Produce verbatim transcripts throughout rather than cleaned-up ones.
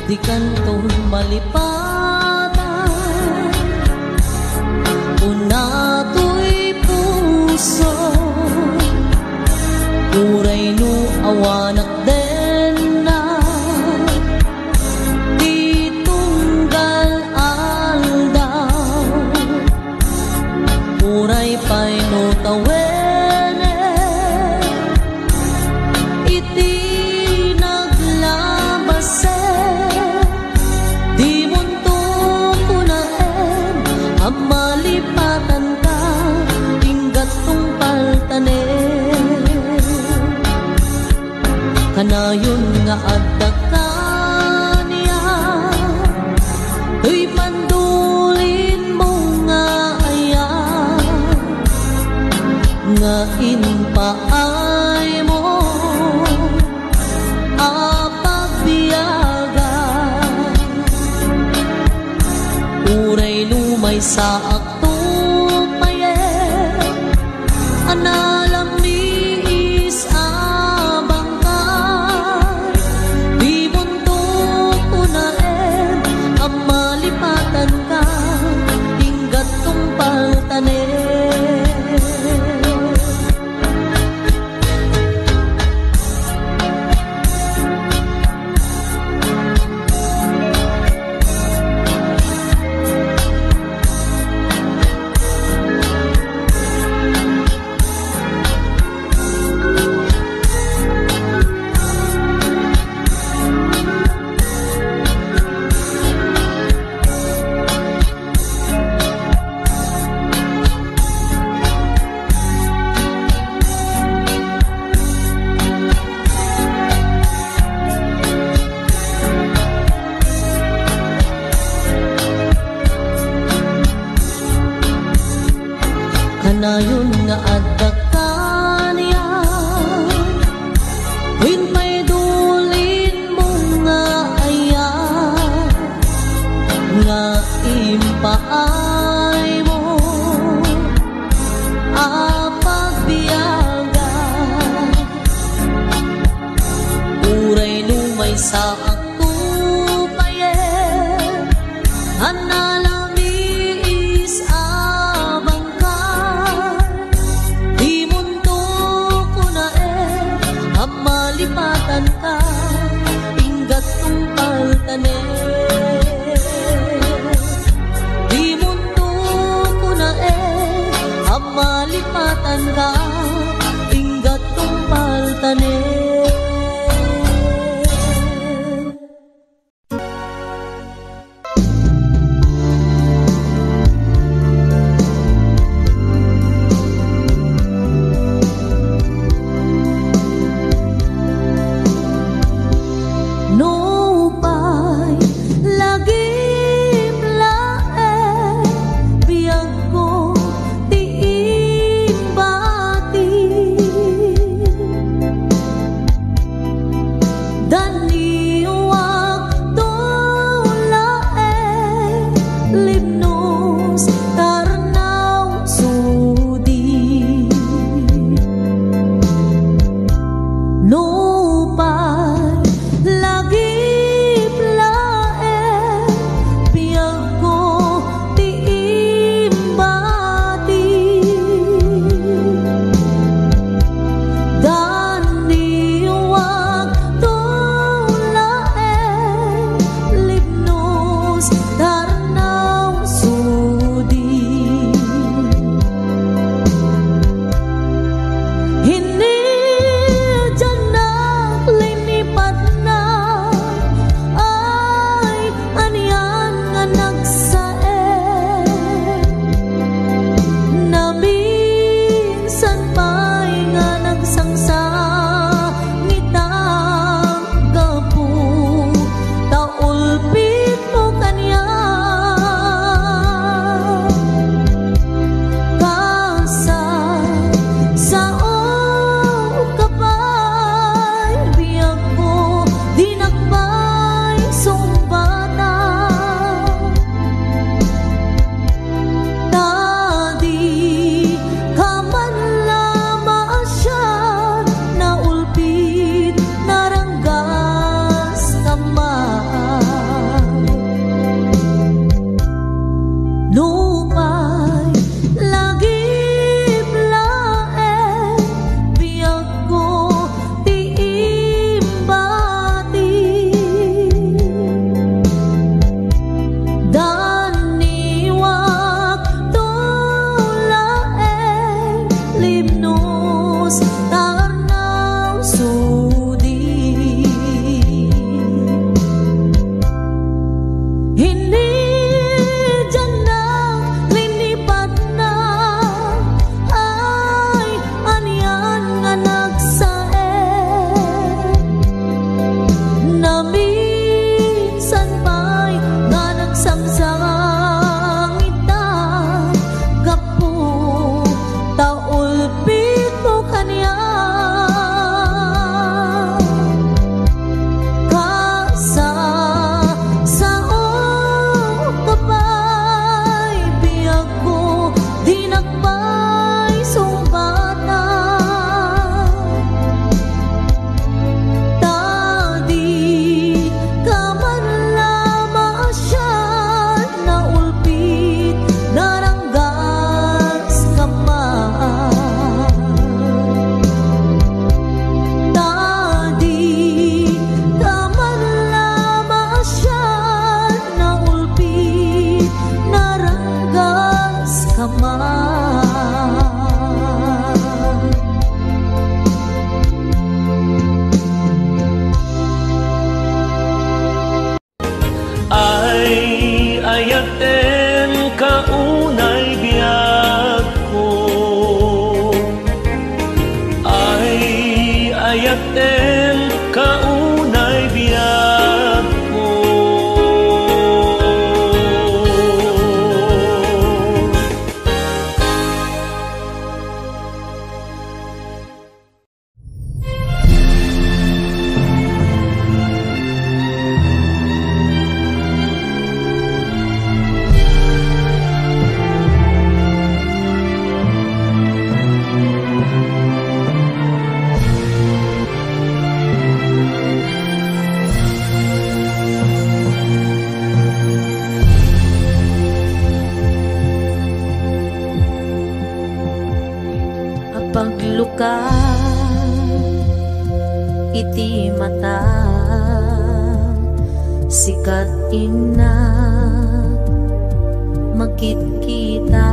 Dikanton malipatan, una toy puso, uray no awanak denna, ti tunggal aldaw, uray pay no tawenek, iti naglabasek, dimonto kunaen a malipatanka, inggat tungpaltanen. Kanayon nga adda kaniak, toy pandulinmo nga ayat, nga impaaymo a pagbiagan. Uray no maysaak to payen a nalamiis a bangkay, dimonto kunaen a malipatanka, inggat tungpaltanen. Kanayon nga adda kaniak, wen pay dulinmo nga ayat, nga impaaymo a pagbiagan. Uray no maysaak to payen a nalamiis a bangkay, dimonto kunaen a malipatanka, inggat tungpaltanen. Dimonto kunaen a malipatanka, inggat tungpaltanen. Nupay lagip laeng biagko ti imbati, daniwak to laeng, Libnos, Tarnao, Sudi. Nupay lagip laeng biagko ti imbati, daniwak to Sikat, inna, makitkita,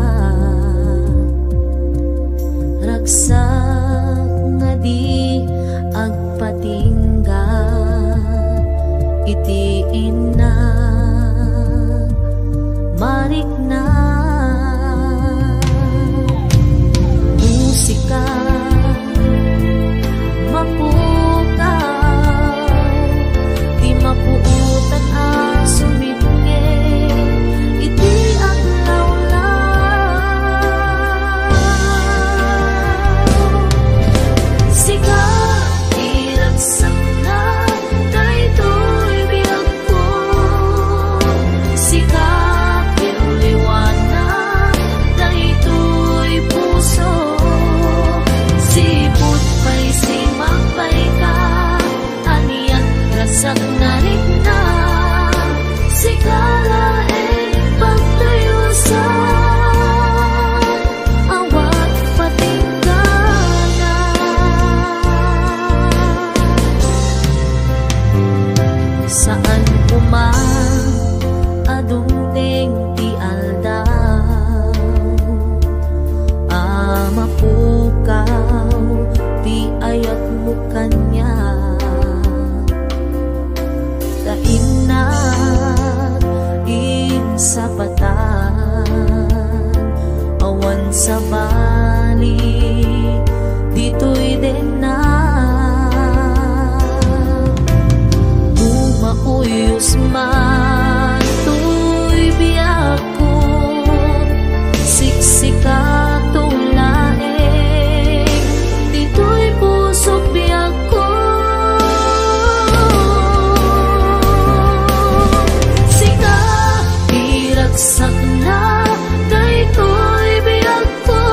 ragsak nga di agpatingga iti inna marikna. Musika, mapukaw ti mapuotan a sumitngeg iti aglawlaw. Sika ti ragsakna, daytoy biag ko, sika ti uliwana, daytoy puso. Sipud pay simakbayka, aniat ragsak nga rikna, sika laeng pagtuyusan. Awan patinggana. Saan koma a dumteng ti aldaw a mapukaw ti ayatmo kaniak. Ta innak insapatan, awan sabali ditoy dennak. No mauyos man toy biag ko, siksikato laeng ditoy pusok biag ko. Sika ti ragsakna, daytoy biag ko.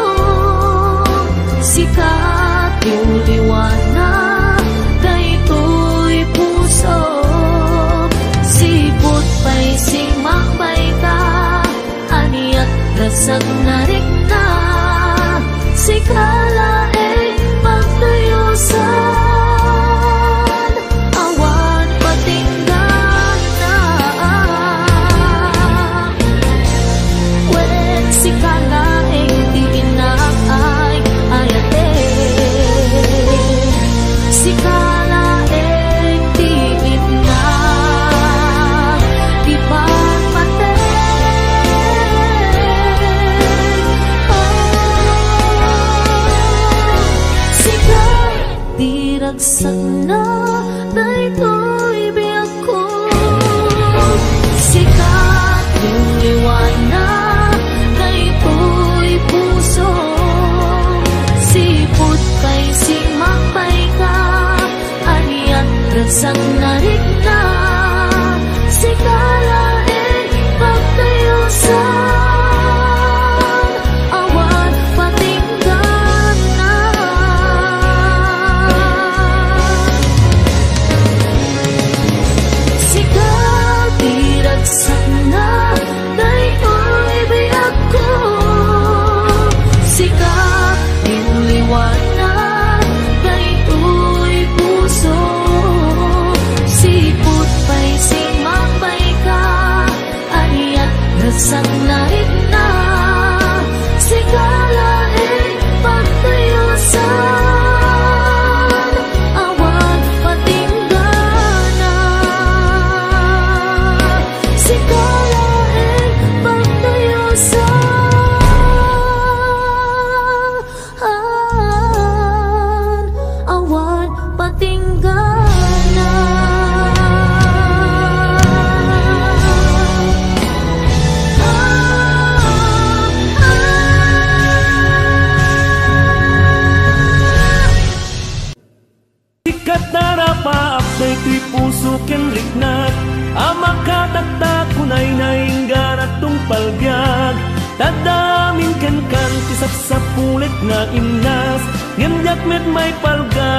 Sika ti uliwana, daytoy puso. Sipud pay simakbayka, aniat ragsak nga rikna, sika laeng pagtuyusan. Awan patinggana. Wen, sika laeng ti innak ay ayaten. Sika laeng ti innak ipatpateg. Oh, sika ti ragsakna, daytoy biag ko. Sika ti uliwana, daytoy puso. Sipud pay simakbayka, aniat ragsak nga rikna, sika laeng pagtuyusan. Awan patinggana. Sika ti ragsakna, daytoy biag ko. Sika ti uliwana, daytoy puso. Sipud pay simakbayka, aniat ragsak nga rikna, sika laeng pagtuyusan. Awan patinggana. Sika laeng pagtuyusan. Awan patinggana. Sikat, narapaak daytoy puso ken riknak a makataktak, kunayna, ingganak tungpal biag. Ta adda amin kenkan ti sapsapulit nga innas, ngem diak met maipalga.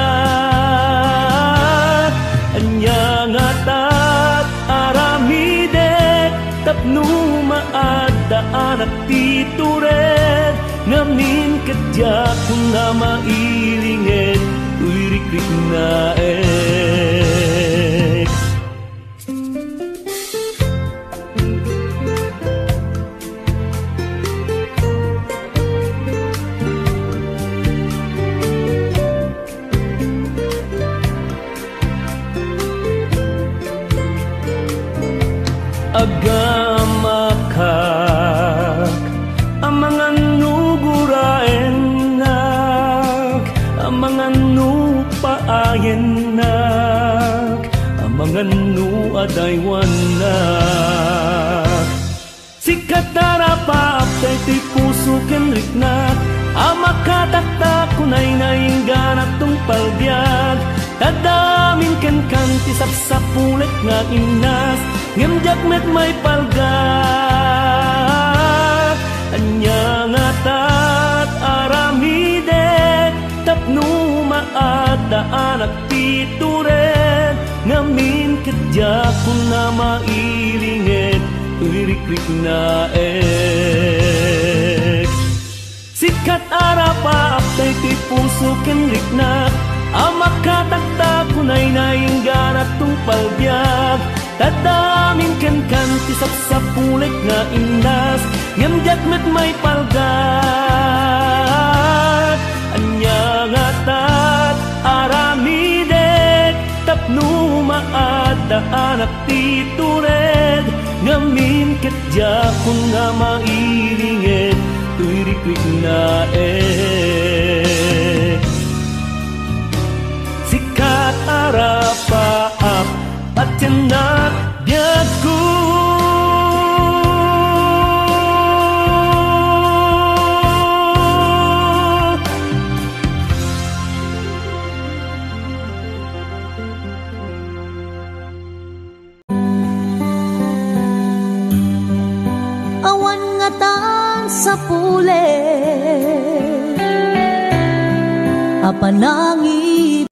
Ania ngatak aramidek tapno maaddaanak ti tured? Ngamin ket diak koma mailinged toy rikriknaek. Agamakak, amangan no guraennak, amangan no paayennak, amangan no adaywannak. Sika a rapaap daytoy puso ken riknak, a makataktak unay naingganak tungpal biag. Tadamin kenkan ti sapsapulet nga innas, ngem diak met maipalgak. Ania ngatat aramidek tapno maaddaanak ti tured, ngamin ket diak unay mairinged toy rikriknaek. Sika a rapaap daytoy puso ken riknak, a makataktak unay naingganak tungpal biag. Tadamin kenkan ti sapsapulet nga innas, ngem diak met maipalgak. Ania ngatat aramidek tapno maaddaanak ti tured, ngamin ket diak unay mairinged toy rikriknaek. Sika a rapaap, patiennak ti biagko. Awan ngatan sapulet a panangib-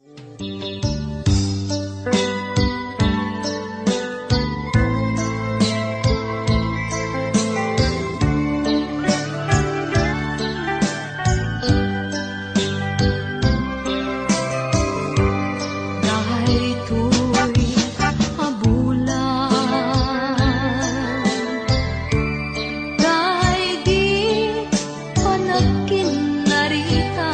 Daytoy a bulan, daydi panagkinnarita.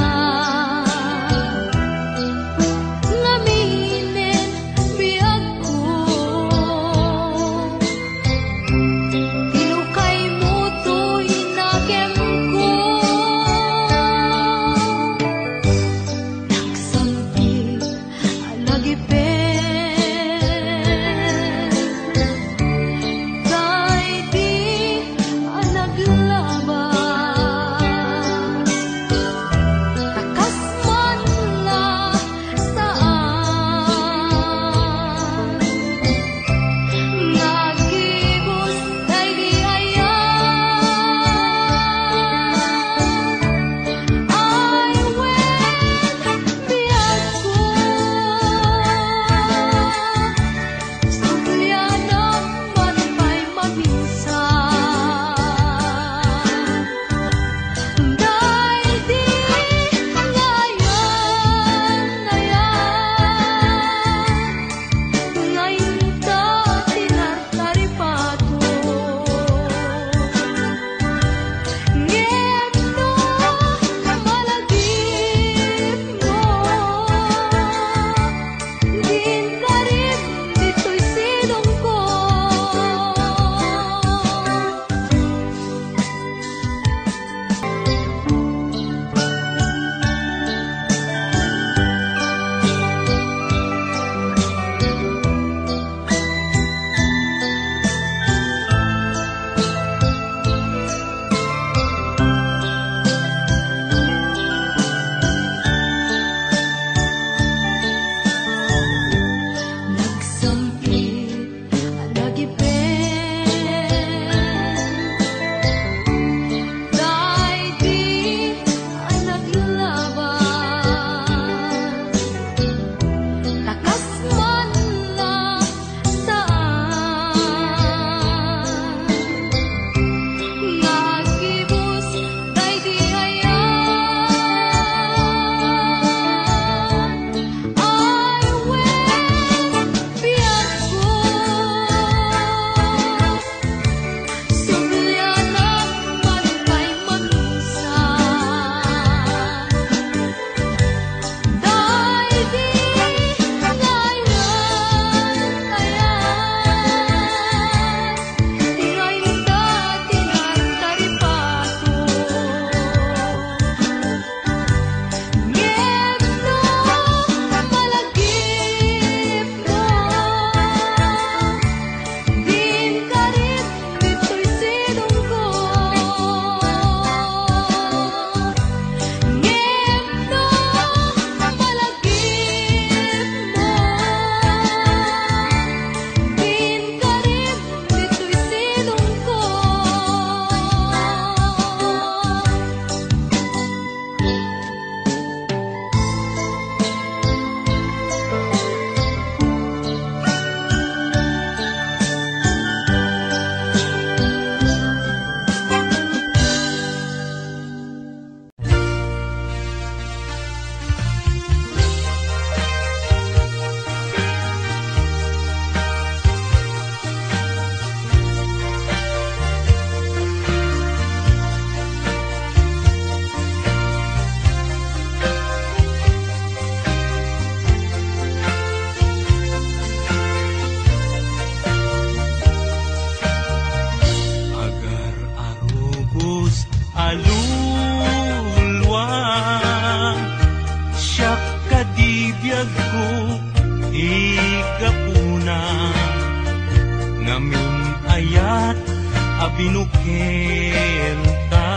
Binukelta,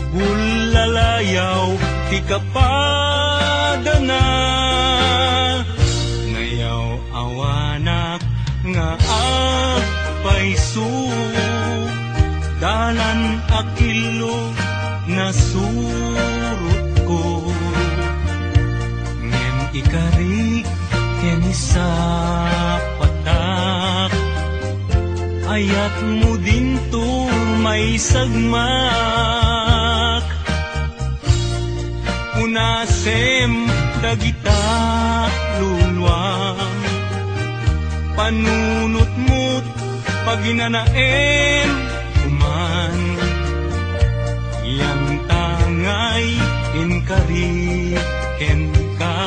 bullalayaw ti kapadana. Nayaw-awanak nga agpayso, dalan a killo nasurotko. Ngem ikarik ken isapatak, ayatmo dinto maisagmak. Punasem dagita luluam, panunotmo't paginanaem kuman. Yantangay inkari kenka,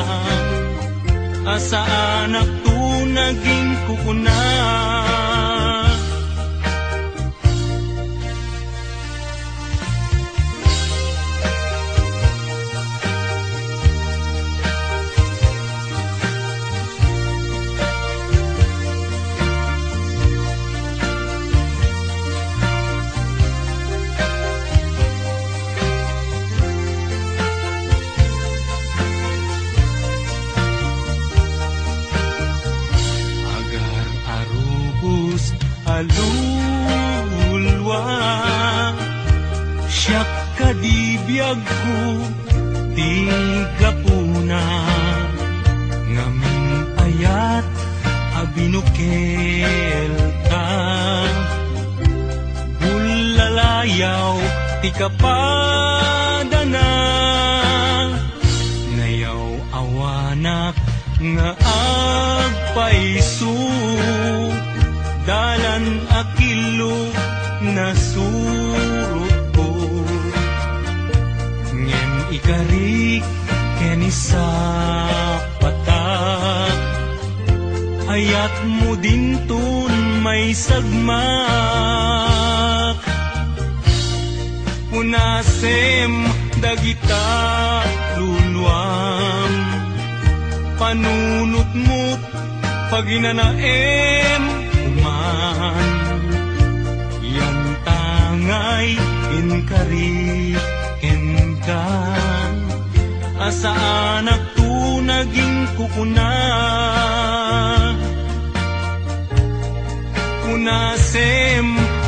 a saanakto naging kukuna. Agar a rubos a luluam, siak kadi biagko ti gapuna, ngamin ayat a binukelta. Bullalayaw ti kapadana, nayaw-awanak nga agpayso, dalan a killo nasurotko. Ngem ikarik ken isapatak, ayatmo dinton maisagmak. Punasem dagita luluam, panunotmo't paginanaem kuman. Yantangay inkari kenka, a saanakto naging kukuna. Punasem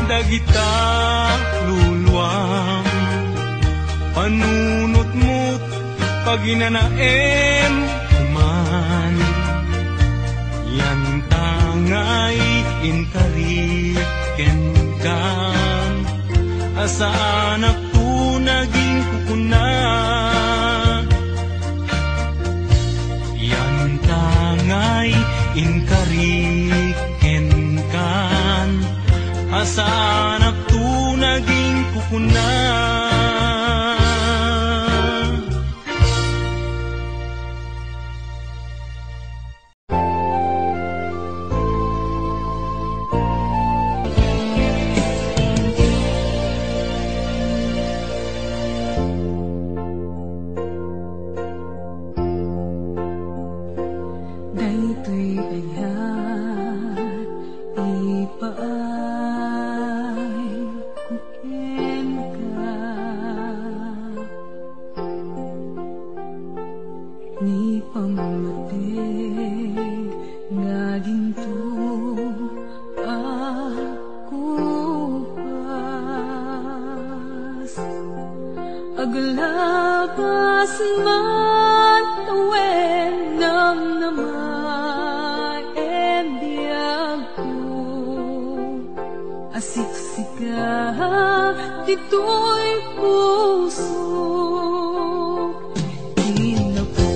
dagita luluam, panunotmo't paginanaem kuman. Yantangay inkari kenka, a saanakto naging kukuna. Yantangay inkari kenka, a saanakto naging kukuna. Daytoy ayat ipaay ko kenka. Ni pammateg nga dinto a kupas, aglabas man tawen namnama en biagko. Asiksika ditoy puso. Inappo,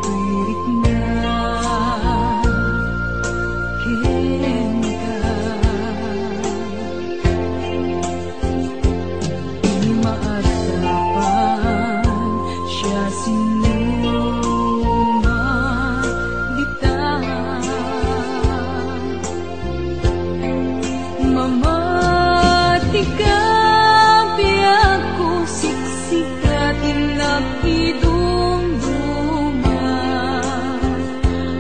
pirikna kenka. Imaaddapan siya sinuma dita. Mamatika biagko, siksika ti nakidumduma.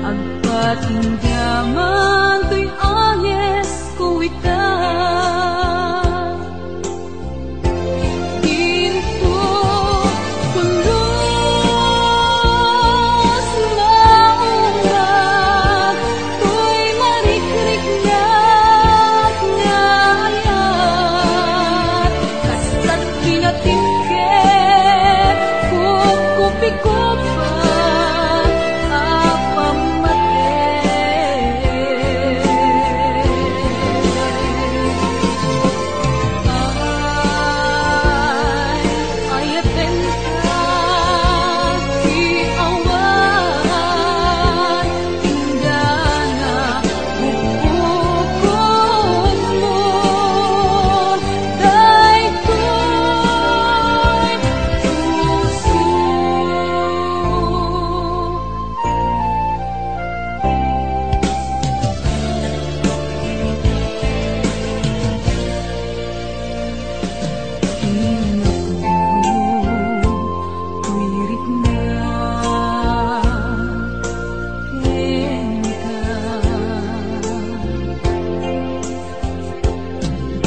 Agpatinggaman toy angel Ita, inton pulos maungag, toy marikriknak nga ayat, kasta't kinatikkek, kupkupikopa a pammatey. Ay, ayatenta ti awan inggana, bubukotmo daytoy puso.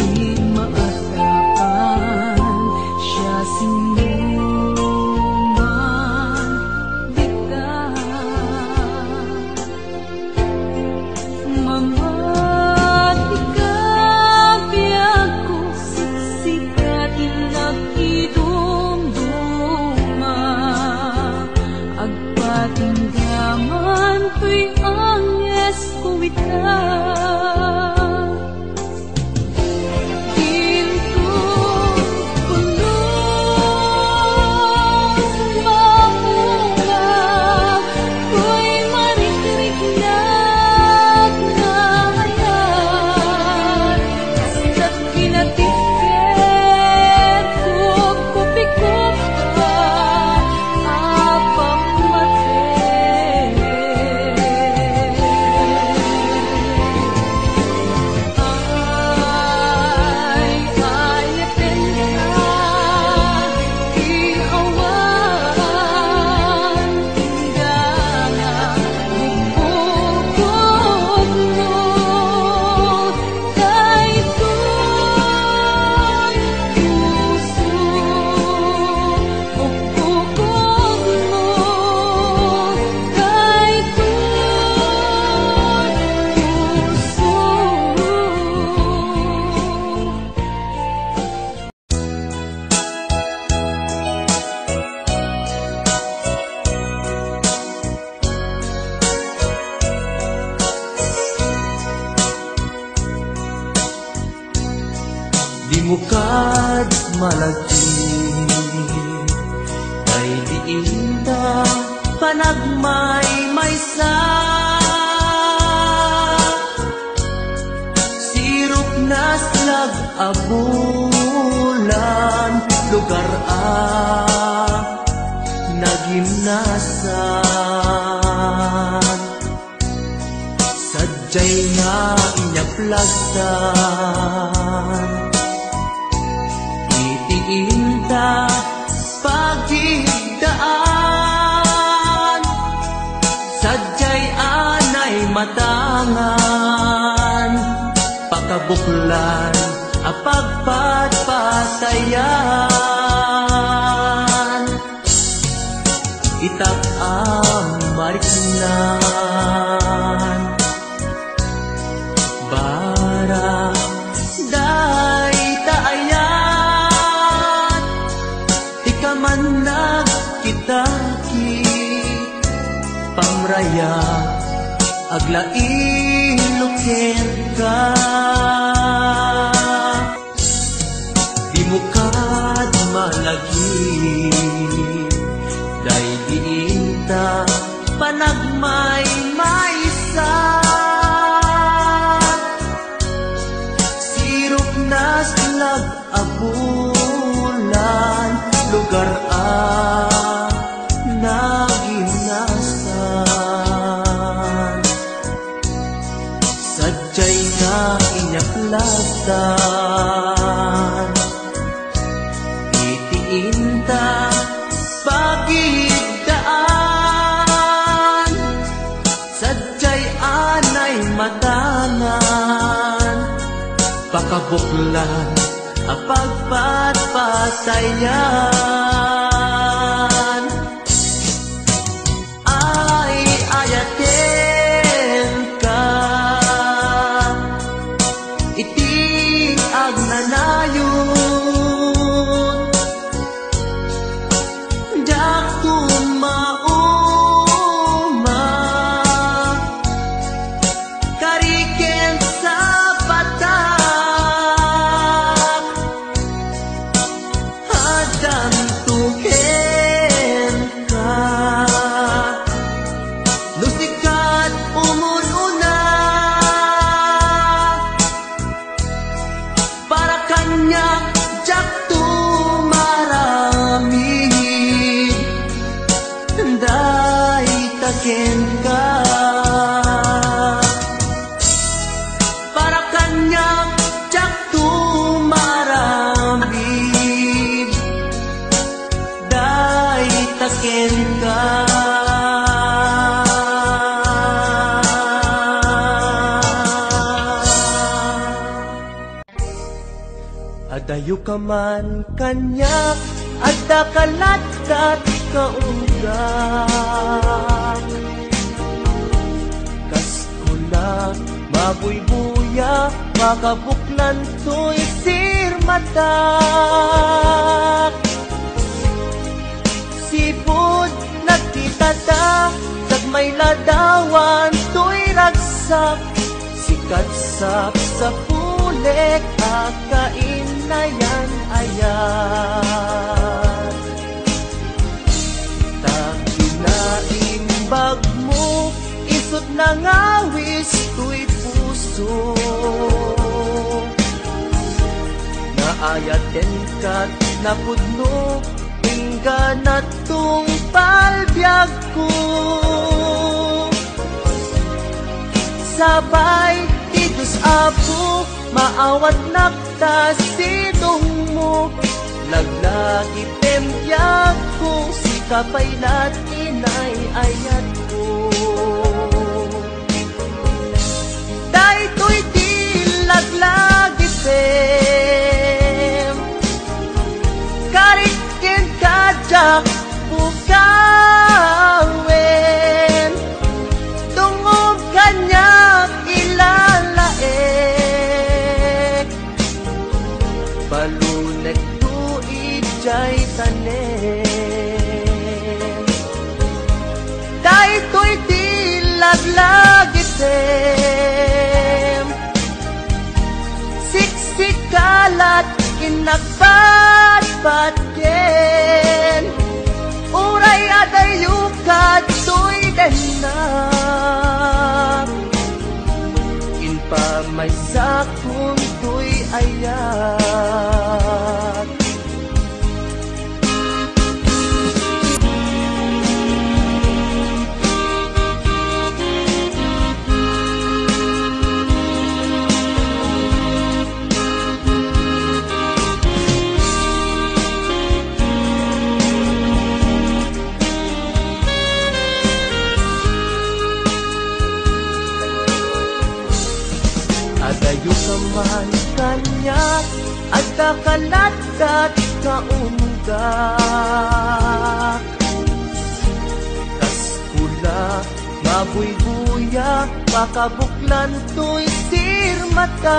Di maatakan siasinoman dita. Mamati ka, biagko, siksika ti nagidumduma. Agpatinggaman toy anggesko ita. Inton pulos maungag, toy marikriknak nga ayat, kasta't kinatikkek, kupkupikopa a pammatey. Di mo kad malagip, tay diinta panagmaymaysa. Sirok naslag a bulan, lugar a nagimnasan. Sadiay nga inyaplastan iti inta pagidaan. Sadiay anay matangan, pakabuklan a pagpatpatayan. Itak a mariknan, barang dayta ayat, ti kaman nagkitakit, pamraya, aglailo kenka. Di mo kad malagip, daydi inta panagmaymaysa. Sirok naslag a bulan, lugar a nagimnasan. Sadiay nga inyaplastan iti inta pagidaan. Sadiay anay matangan, Pakabuklan a pagpatpatayan. Ay, ayatenka iti agnanayon. Diak tumauma, kari ken sapatak, addanto kenka. No sika ti umun-una, para kaniak, diak tumaramid, dayta kenka. Para kaniak, diak tumaramid, dayta kenka. Adayoka man kaniak, addaka lattan kaunggak. Kas kula, mabuybuya, makabuklan toy sirmatak. Sipud nagkitata, dagmay ladawan toy ragsak, sika ti sapsapulek a kainayan-ayat. Ta kinaimbagmo, isut' nangawis toy puso. Naayatenka ti napudno, inggana ti tungpal biagko. Sapay ti Dios, Apo, maawatnak ta sidongmo. Laglagi ti biagko, sika pay la ti inay-ayatko. Daytoy ti laglagitem, karik kenka diak pukawen, dungngom kaniak ilalaek. Balonekto idiay tanem. Daytoy ti laglagitem. Siksika la ti innak patpatgen. Uray adayoka toy dennak, impamaysakontoy ayat. Adayoka man kaniak, addaka lattan kaunggak. Kas kula, mabuybuya, makabuklan toy sirmatak.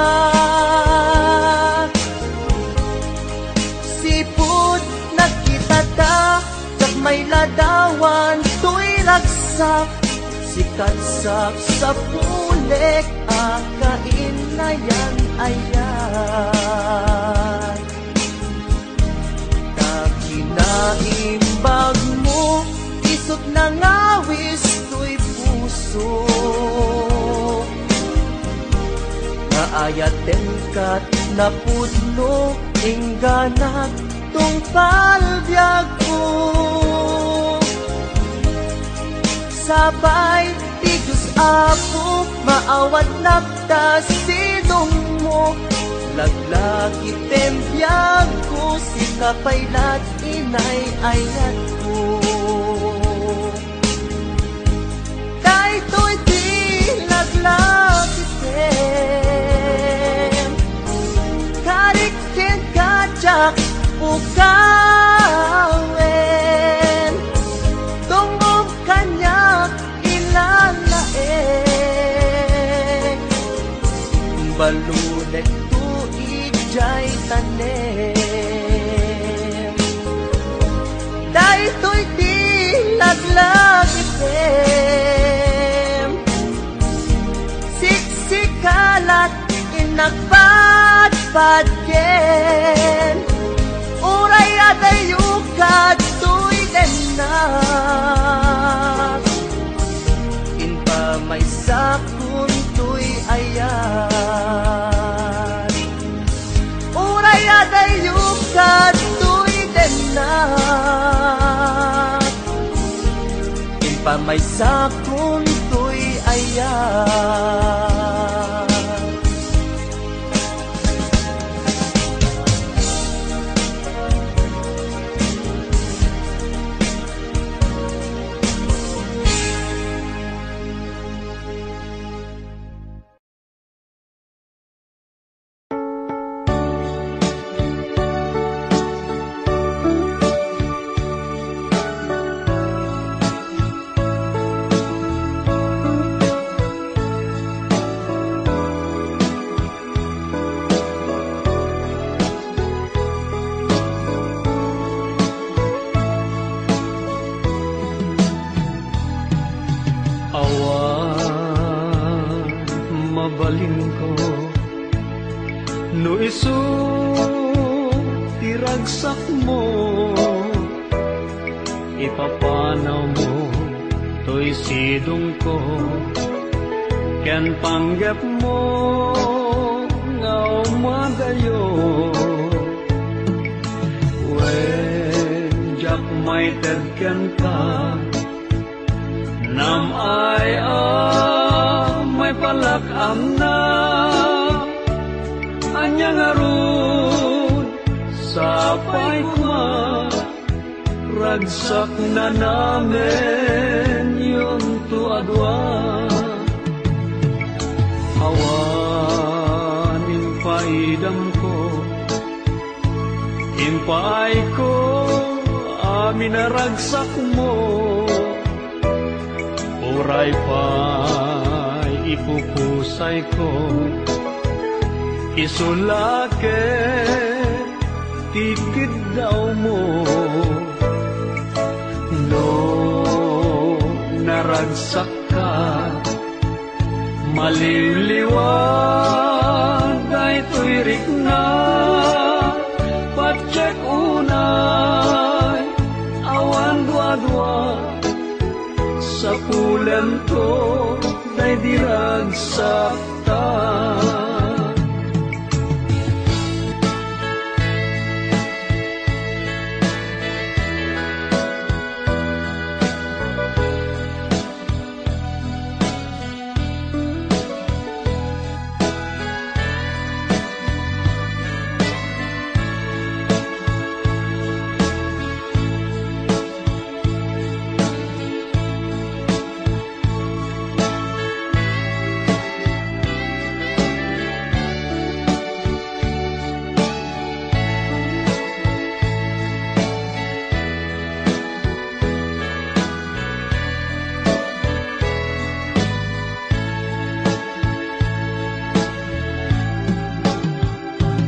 Sipud nagkitata, dagmay ladawan toy ragsak, sika ti sapsapulek a kainayan-ayat. Ta kinaimbagmo, isut' nangawis toy puso. Naayatenka ti napudno, inggana ti tungpal biagko. Sapay ti Dios, Apo, maawatnak ta sidongmo. Laglagi ti biagko, sika pay la ti inay-ayatko. Daytoy ti laglagitem. Ukawen, tungod kaniak ilalaeng, baludekto idiay tanem. Daytoy ti laglagitem. Siksika lat ti nagpadpadken, uray adayo kadtoy dennak. Impamaysakontoy ayat. Uray adayo kadtoy dennak, impamaysakontoy ayat. Awan mabalinko no isu ti ragsakmo, ipapanawmo toy sidongko ken panggepmo nga umadayo. Wen, diak maited kenka, nam-ay a maipalak amna. Ania ngarud, sapay koma, ragsak nanamenyonto a dua. Awan impaidamko, impaayko amin a ragsakmo. Uray pay ipupusayko, isu la ket ti kiddawmo. No naragsakka, maliwliwa daytoy rikna. Patiek unay, awan duadua, sapulento daydi ragsakta.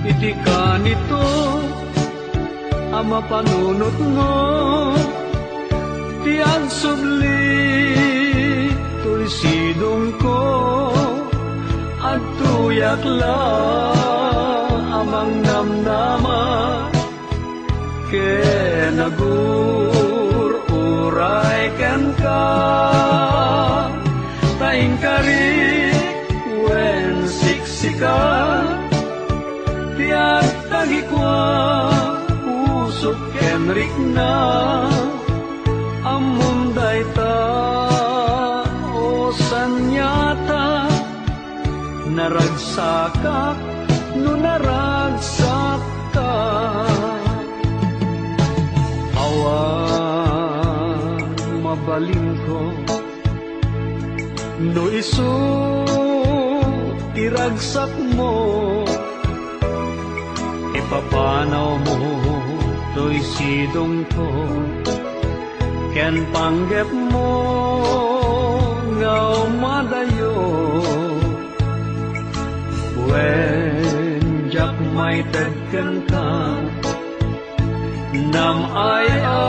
Iti kanito a mapanunotngo ti agsubli toy sidongko, adtoyak la a mangnamnama ken agur-uray kenka, ta inkari wen siksika ti agtagikua, pusok ken rikna. Ammom dayta, o saniata, naragsakak no naragsakka. Awan mabalinko no isu ti ragsakmo, ipapanawmo Toy sidongko ken panggepmo nga umadayo, wen diak maited kenka. Nam-ay a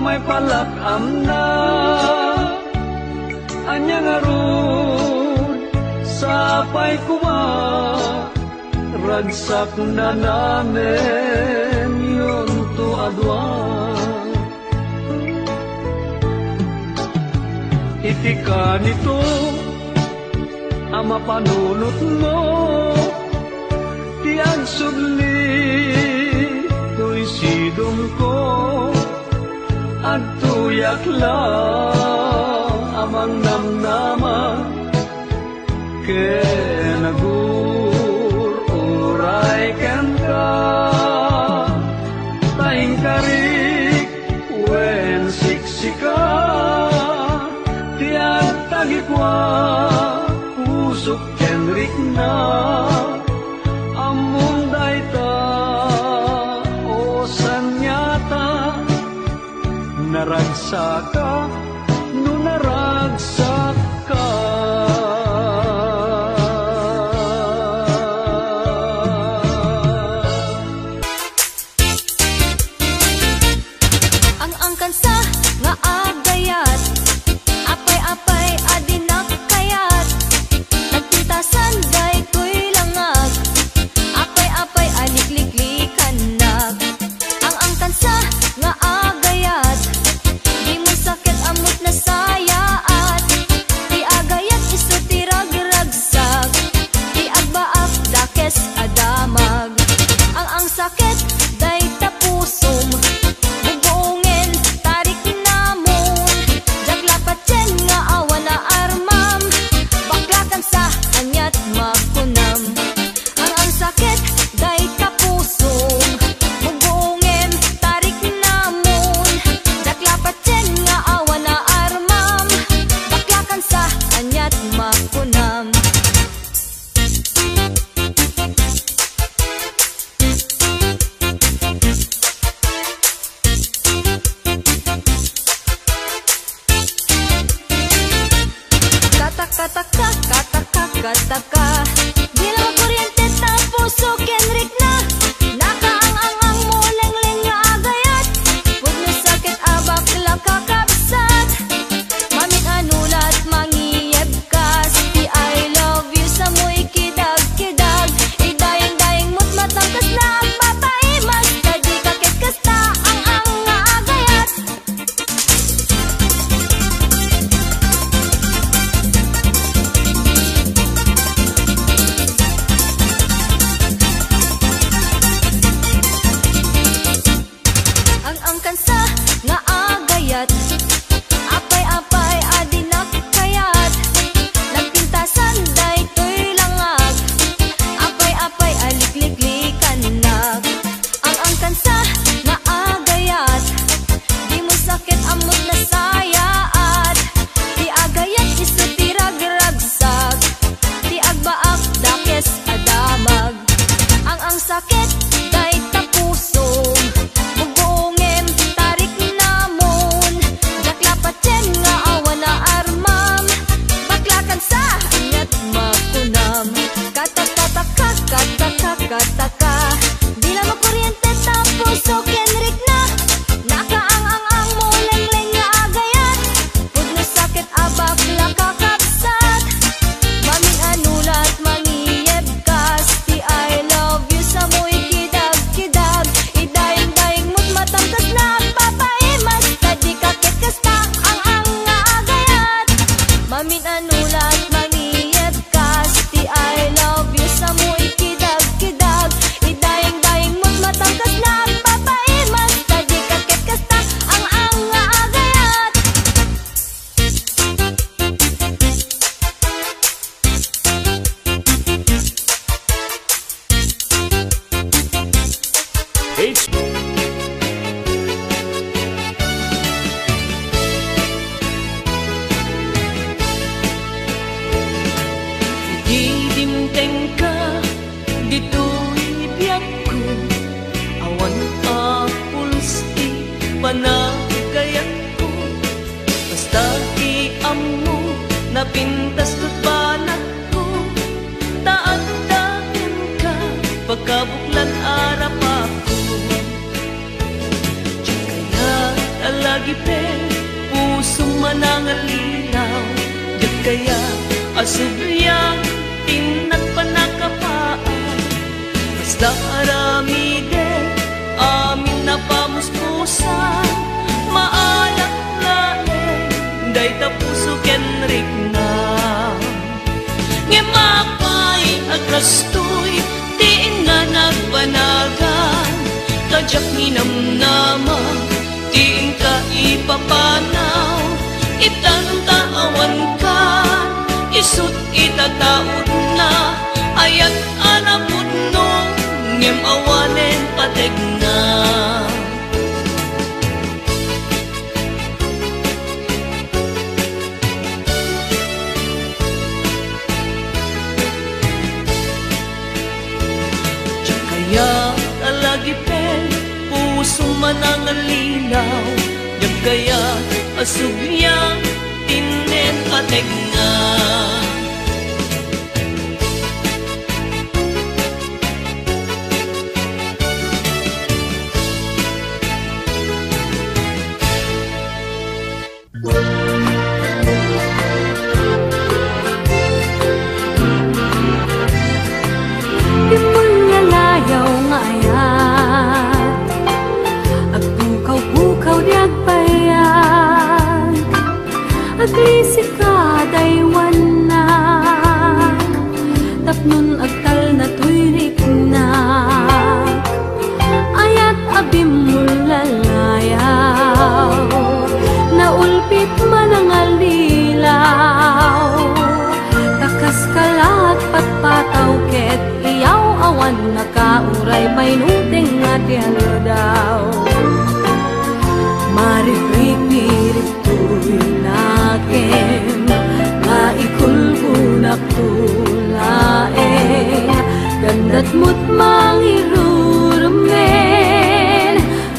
maipalak amna, ania ngarud, sapay koma, ragsak nanamen yonto a dua. Iti kanito a mapanunotmo ti agsubli toy sidongko, agtoyak la a mangnamnama ken agur-uray kenka. Ta inkarik wen siksika ti agtagikua, pusok ken rikna. Ammom dayta, o saniata, naragsaka no naragsakka. Ang-angkan sa nga agayat, apay-apay a dinak kayat, nagpintasan daytoy langag, apay-apay a likliklikannak. Ang-angkan sa nga agayat, dimo saket ammot nasayaat, ti agayat isu ti ragragsak, ti agbaak dakes a damag. Ang-ang saket dayta pusom, bubungem, tariknamon, diak la patien nga awan a armam, baklakan sa aniat makunam. Ang-ang saket dayta pusom, bubungem, tariknamon, diak la patien nga awan a armam, baklakan sa aniat makunam. Kataka, taka, kataka, kataka. Dila makuryente ta puso ken rikna. Nakaang-ang-ang mo lengleng nga agayat. Pudno saket a bakla kakabsat. Mamin-anulat mangiyebkas. Ti I love you sa mo'y kidag-kidag. Idayeng-dayeng mo't matangkas na agpapaimas. Ta dika ket kasta ang-ang nga agayat. Ang-angkan sa nga agayat, apay-apay a dinak kayat, nagpintasan daytoy langag, apay-apay a likliklikannak. Ang-angkan sa nga agayat, dimo saket ammot nasayaat. Ti agayat isu ti ragragsak, ti agbaak dakes a damag. Ang-ang saket dayta pusom, bubungem, tariknamon, diak la patien nga awan a armam, baklakan sa aniat makunam. Kataka, taka, kataka, kataka. Dila makuryente ta puso ken rikna. Nakaang-ang-ang mo lengleng nga agayat. Pudno saket a bakla kakabsat. Mamin-anulat mangiyebkas. Ti I love you sa mo'y kidag-kidag. Idayeng-dayeng mo't matangkas na agpapaimas. Ta dika ket kasta ang-ang nga agayat. Mamin-anulat mangiyebkas. Ti I love you sa mo'y kidag-kidag. Idayeng-dayeng mo't matangkas na agpapaimas. Ta dika ket kasta ang-ang nga agayat. It's Idi dimtengka ditoy biagko, awan a Subliak ti nagpannakapaak, kasla aramidek amin a pamuspusan, maalak laeng dayta puso ken rikna. Ngem apay a kastoy ti inna nagbanagan, ta diak ninamnama ti inka ipapanaw, itan ta awankan, isut' itataudna, ayat a napudno, ngem awanen pategna. Diak kayat a lagipen, pusom a nangallilaw, diak kayat a subliak ti innem pategna. Immullalayaw nga ayat, agpukaw-pukaw di agbayag, aglisika daywannak, tapnon agtalna toy riknak. Ayat a bimmullalayaw, naulpit manangallilaw. Ta kas kalak patpataw ket iyaw, awan nakauray pay no tengnga ti aldaw. Maripripirip toy nakem nga ikulbonakto laeng, dandat met mangirurumen,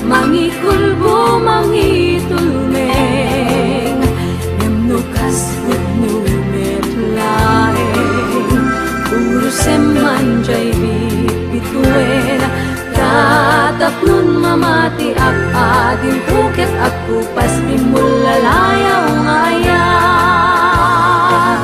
mangikulbo, mangitulmeng. Ngem no kas pudno met laeng, urosem man jay bituen, ta tapnon mamatiak, adinto ket agkupas, immullalayaw nga ayat.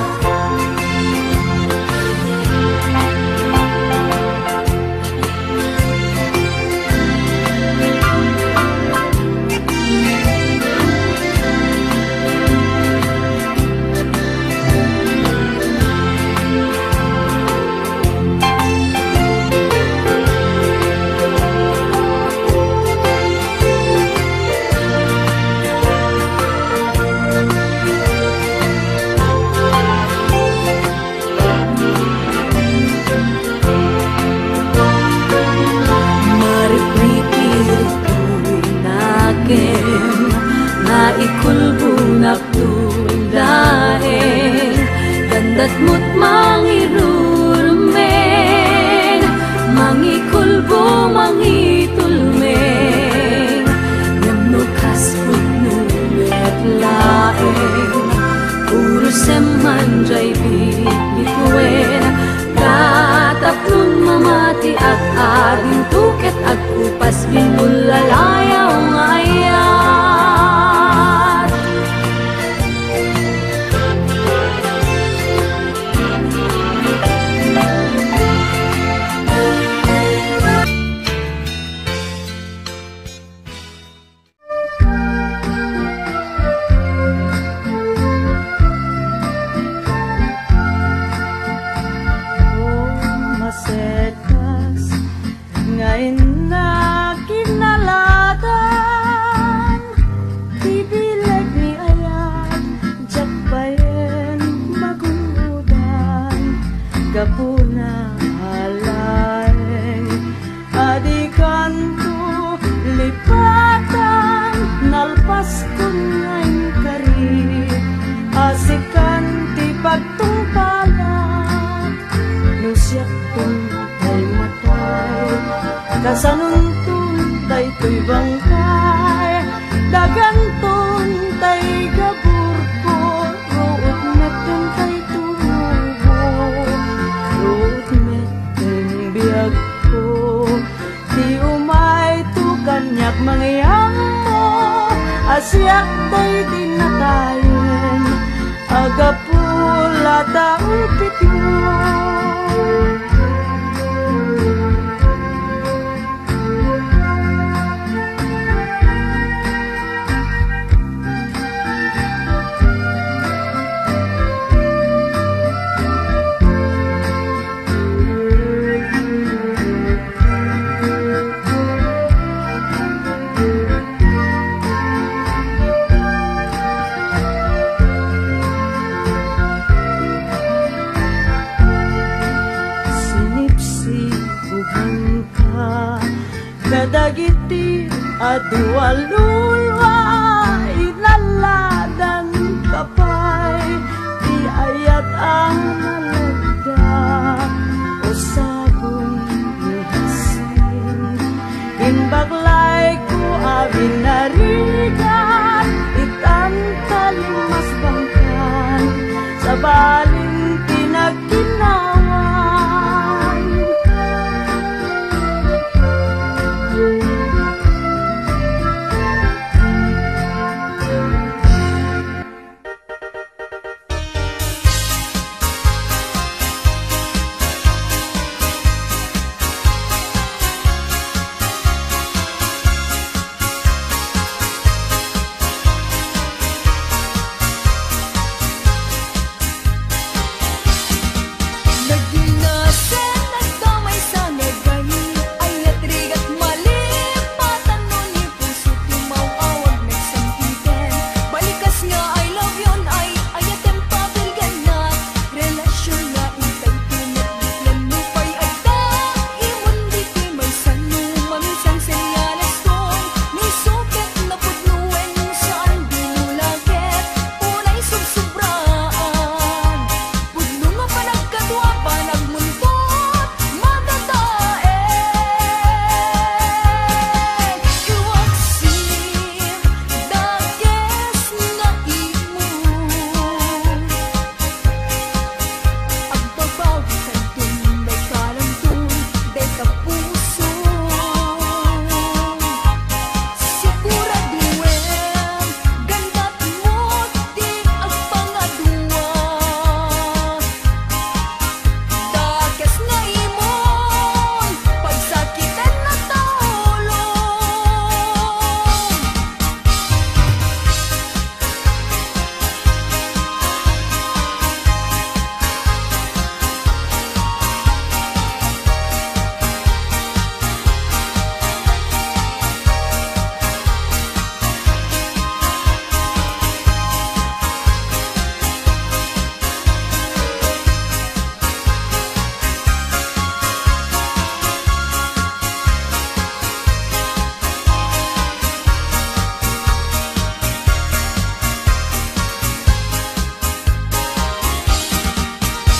Maripripirip toy nakem nga ikulbonakto laeng, dandat met mangirurumen, mangikulbo, mangitulmeng. Ngem no kas pudno met laeng, urosem man jay bitbituen, ta tapnon mamatiak, adinto ket agkupas, immullalayaw nga ayat. O, masekkas nga innak kinaladan, ti bileg ni ayat, diak bayen magudan, gapuna laeng a dikanto lipatan, nalpaskon nga inkari a sikan ti pagtungpalak. No siakton tay matay, kasanonton daytoy bangkay, daganton tay gaburko, ruot met daytoy tubo, ruot met daytoy biagko. Ti umayto kaniak mangiammo a siak daydi natayen. Agapu la ta Adu a lua, inaladankay pay ti ayat a nalagda, o sabong ni Hastin. Ken baklayko a binarigat, itan ta limasbangkan, sabalin ti nagkinawan. Nagdingasen, nagdamaysa, nagay, ayat rigat malipatan no ni puso ti maw-awag nagsantiten. Balikas nga I love you, ay, ayatem pabilgan na. Relasyon nga itay ti nagbibian no pay adda. Imon di ti maysa no maminsan senyales ton. Ni suket napudnoen saan di mo laket. Unay subsubraan. Pudno nga panagkadua, panagmuntot, madadael. Iwaksim, dakes nga imo. Agbabawi kadton may kalanton, dayta puso. Siguraduem, gandat mo ti agpangadua. Dakes nga imon pagsakiten a taulom.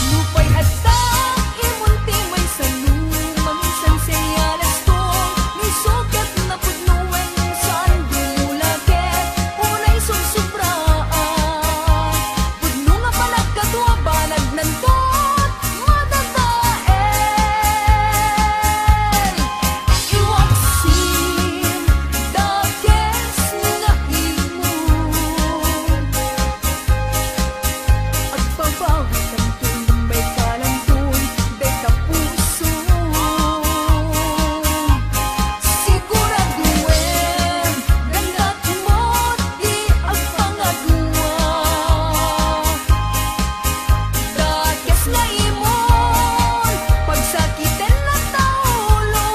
Nupay adda imon ti maysa no maminsan senyales ton, ni suket napudnoen saan di mo laket, unay subsubraan. Pudno nga panagkadua, banagnanton, madadael. Iwaksim, dakes nga imo. Agbabawi kadton may kalanton, dayta puso. Siguraduem, gandat mo ti agpangadua. Dakes nga imon pagsakiten a taulom.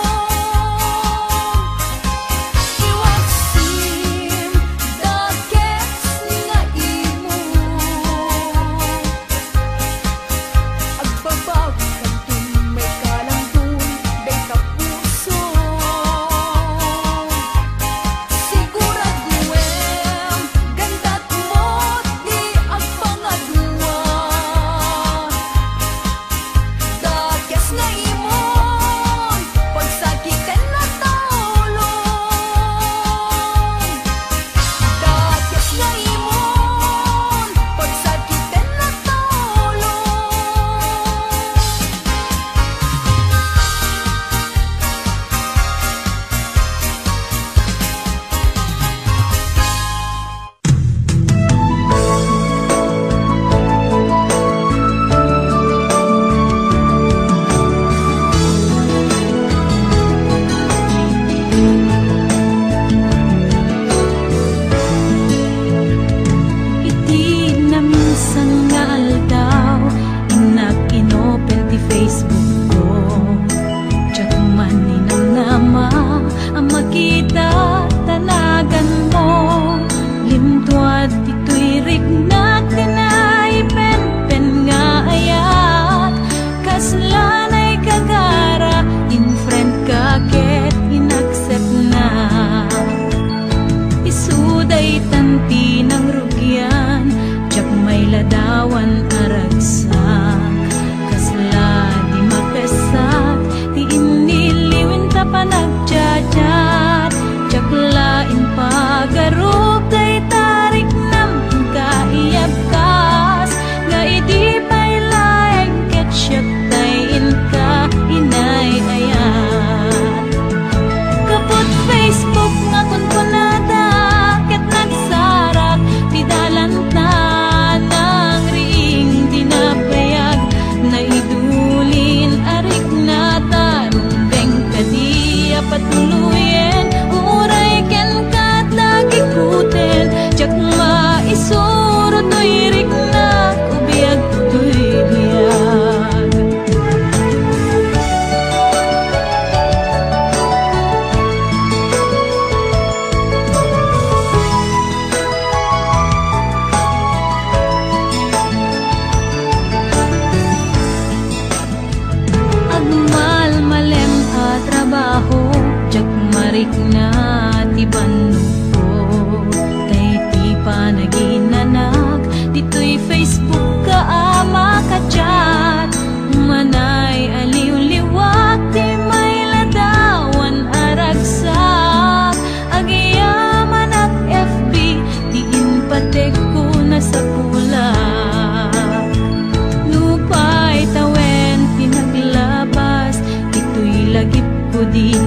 Iwaksim, dakes nga imo. Agbabawi kadton may kalanton, dayta puso. Siguraduem, gandat mo ti agpangadua. Dakes nga imon pagsakiten a taulom. Dakes nga imon pagsakiten a taulom. Iti naminsan nga aldaw, innak inopen ti Facebook ko. Diak man ninamnama a makita ta naganmo. Lintuad ditoy riknak ti naipenpen nga ayat. Kasla naigagara, in-friend ka ket in-accept na.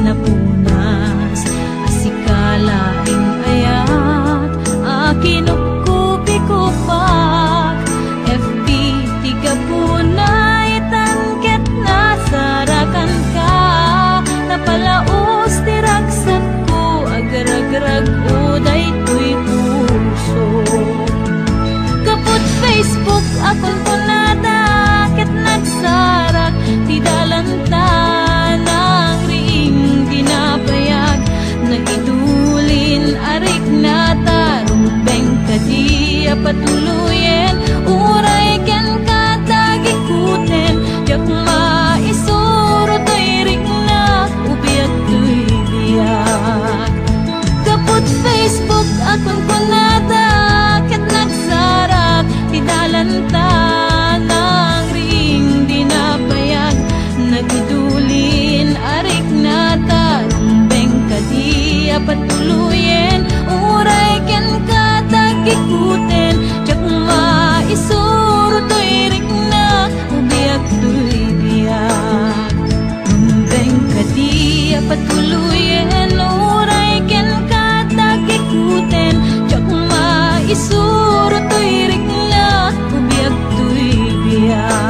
Napunas a sika laeng ayat a kinupkupikupak. F B ti gapuna itan ket nasarakanka. Napalaus ti ragsakko, agragrag-o daytoy puso. Kaput Facebook a kunkunada ket nagsarak ti dalanta, nangriing ti napayag. Nagidulin a riknata, rumbeng kadi a patuloyen, uray kenka tagikuten, diak maisuro toy riknak, ubiag toy biag. Kaput Facebook a kunkunada ket nagsarak ti dalanta, nangriing ti napayag. Nagidulin a riknata, rumbeng kadi a patuloyen, uray kenka tagikuten, diak maisuro toy riknak, ubiag toy biag. Rumbeng kadi a patuloyen, uray kenka tagikuten, diak maisuro toy riknak, ubiag toy biag.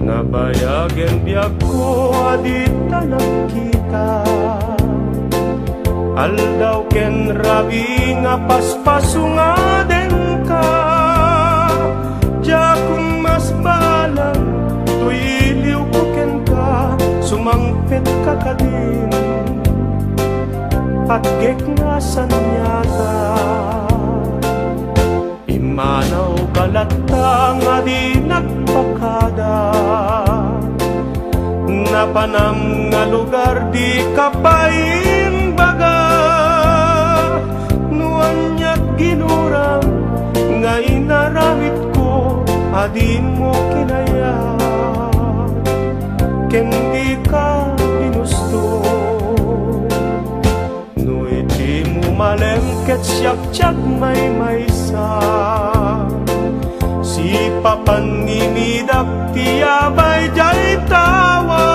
Nabayagen biagko a dita nagkita. Aldaw ken rabii nga paspaso ngadenka. Diakon masbalang toy iliwko kenka, sumangpetka kadin, patgek nga saniatan. Immanaw ka latta nga di nagpakada. Napanam nga lugar dika pay imbaga. No aniat ginuram nga inaramidko a dimo kinayat ken dika binusto. No iti mumalem ket siak ti agmaymaysa, sipapan ngimidak ti abay diay tawa.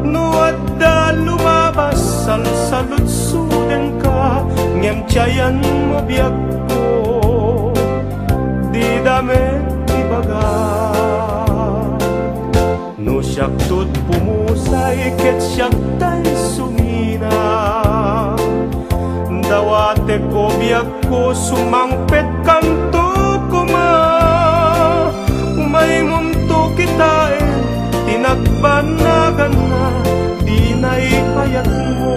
No adda lumabas, salsaludsodenka, ngem ti ayanmo biagko, dida met ibaga. No siakto't pumusay ket siak tay sumina, dawatek, o biagko, sumangpetkanto koma. Umaymonto kitaen ti nagbannaganna, dinay payatmo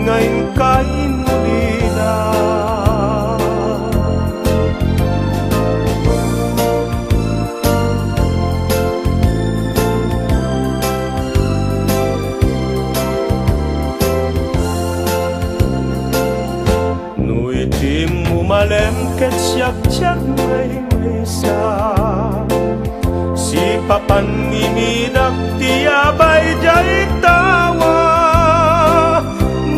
nga inka inulila. No iti mumalem ket siak ti agmaymaysa, sipapan ngimidak ti abay diay tawa.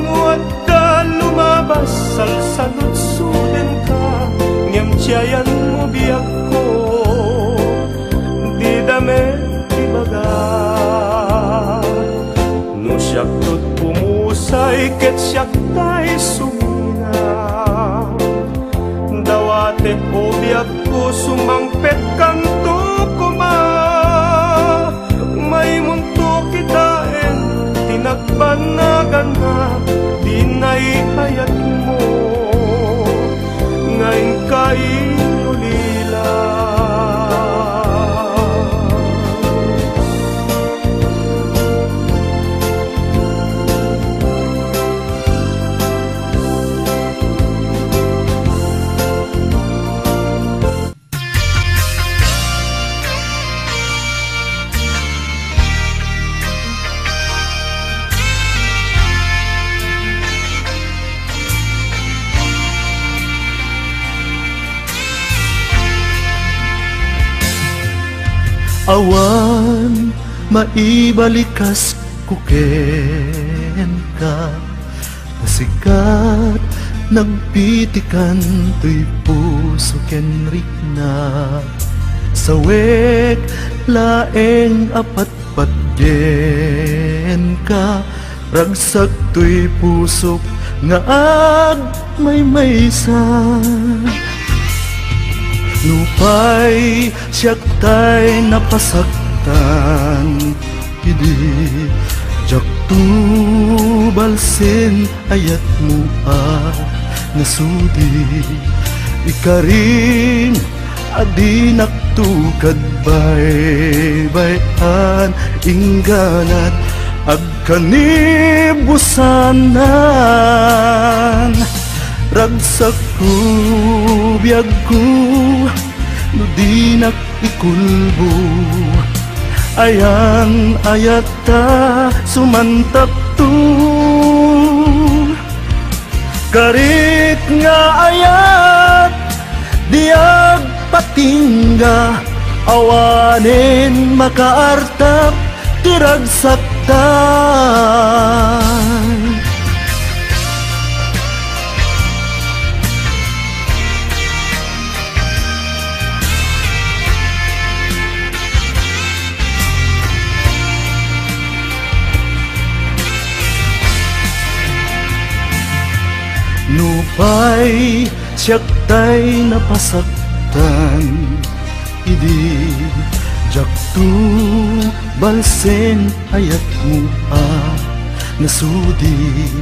No adda lumabas, salsaludsodenka, ngem ti ayanmo biagko, dida met ibaga. No siakto't pumusay ket siak tay sumina, dawatek, o biagko, sumangpetkanto koma. Umaymonto kitaen ti nagbannaganna, dinay payatmo nga inka inulila. Awan maibalikas ko kenka, ta sika nagpitikan toy puso ken rikna. Sawek laeng a patpatgenka, ragsak toy pusok nga agmaymaysa. Nupay siak tay napasaktan, idi diak to balsen ayatmo a nasudi. Ikarim a dinak to kad baybay-an, ingganat agkanibusanan. Ragsakko, biagko, no dinak ikulbo, ayan-ayatta sumantakto. Karik nga ayat, di agpatingga, awanen makaartap ti ragsakta. Nupay siak tay napasaktan, idi diak to balsen ayatmo a nasudi.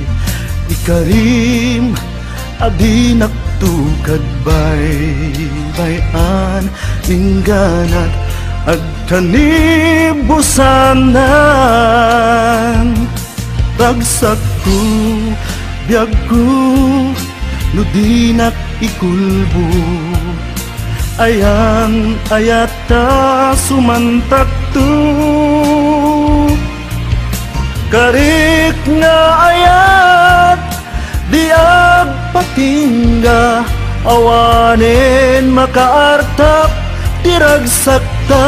Ikarim a dinak to kad baybay-an, ingganat agkanibusanan. Ragsakko, biagko, no dinak ikulbo, ayan-ayatta sumantakto. Karik nga ayat, di agpatingga, awanen makaartap ti ragsakta.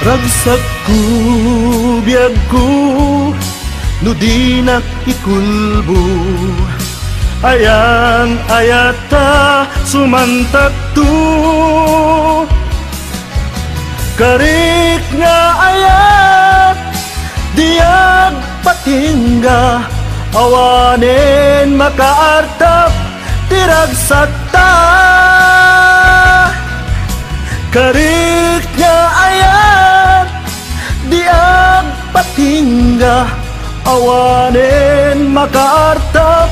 Ragsakko, biagko, no dinak ikulbo, ayan-ayatta sumantakto. Karik nga ayat, di agpatingga, awanen makaartap ti ragsakta. Karik nga ayat, di agpatingga, awanen makaartap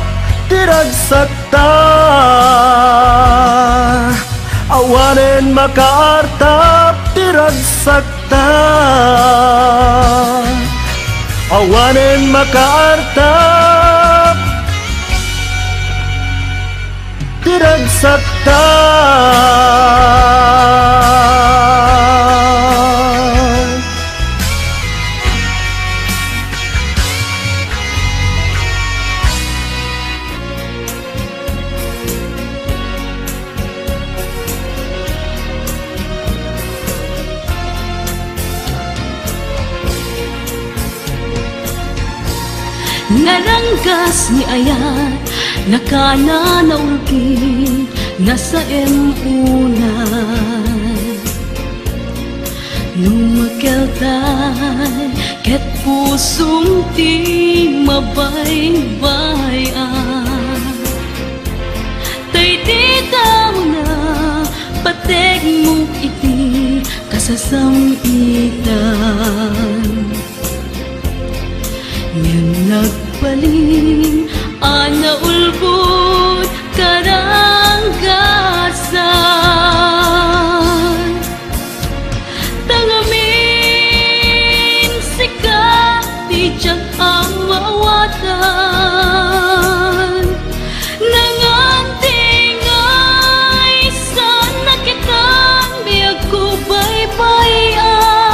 ti ragsakta. Awanen makaartap ti ragsakta. Awanen makaartap ti ragsakta. Naranggas ni ayat, nakana naulgit, nasaem unay. No makeltay ket pusom ti mabaybay-an, tay ti tamona pategmo iti kasasam-itan. Ngem nagbalin a naulbod karanggasan. Ta ngamin sika ti diak a maawatan. Nangan ti ingay, saan a kitan, biagko, baybay-an.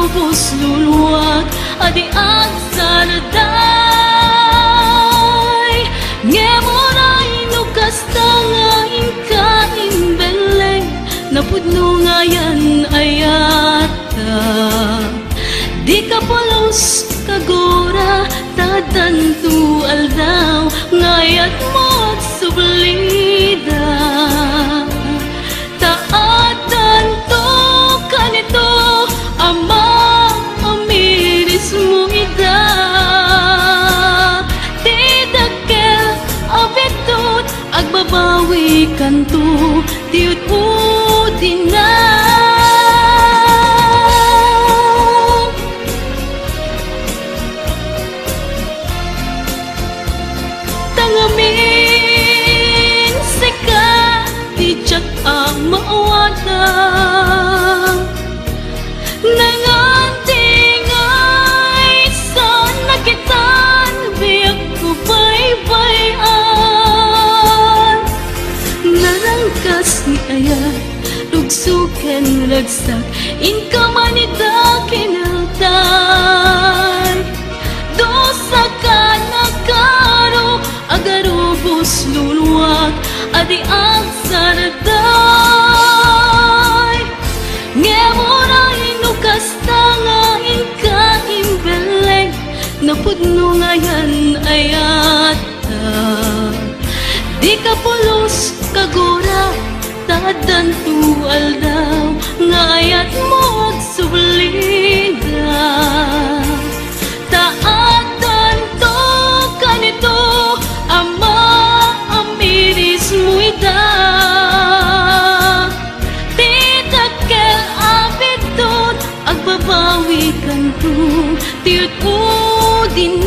Pusluluak a di agsarday. Ngem uray no kasta nga inka imbelleng, napudno nga yan ayatta. Dika pulos kagura, ta addanto aldaw nga ayatmo agsublida. Ta addanto kanito, Ama, a mirismo ida. Ti dakkel a biddut, agbabawikanto ti ud-udina. Ta ngamin sika ti diak a maawatan. Nangan ti ngay, saan nakitan, biag ko baybay-an. Narangkas ni ayat, rugso ken ragsak, inka man ida kinaltan. Dusa ka nakaro, agarubos luluak a di agsarday. Ngem uray no kasta nga inka imbelleng, napudno nga yan ayatta. Dika pulos kagura, ta addanto aldaw nga ayatmo agsublida. Ta addanto kanito, Ama, a mirismo ida. Ti dakkel a biddut, agbabawikanto ti ud-udina.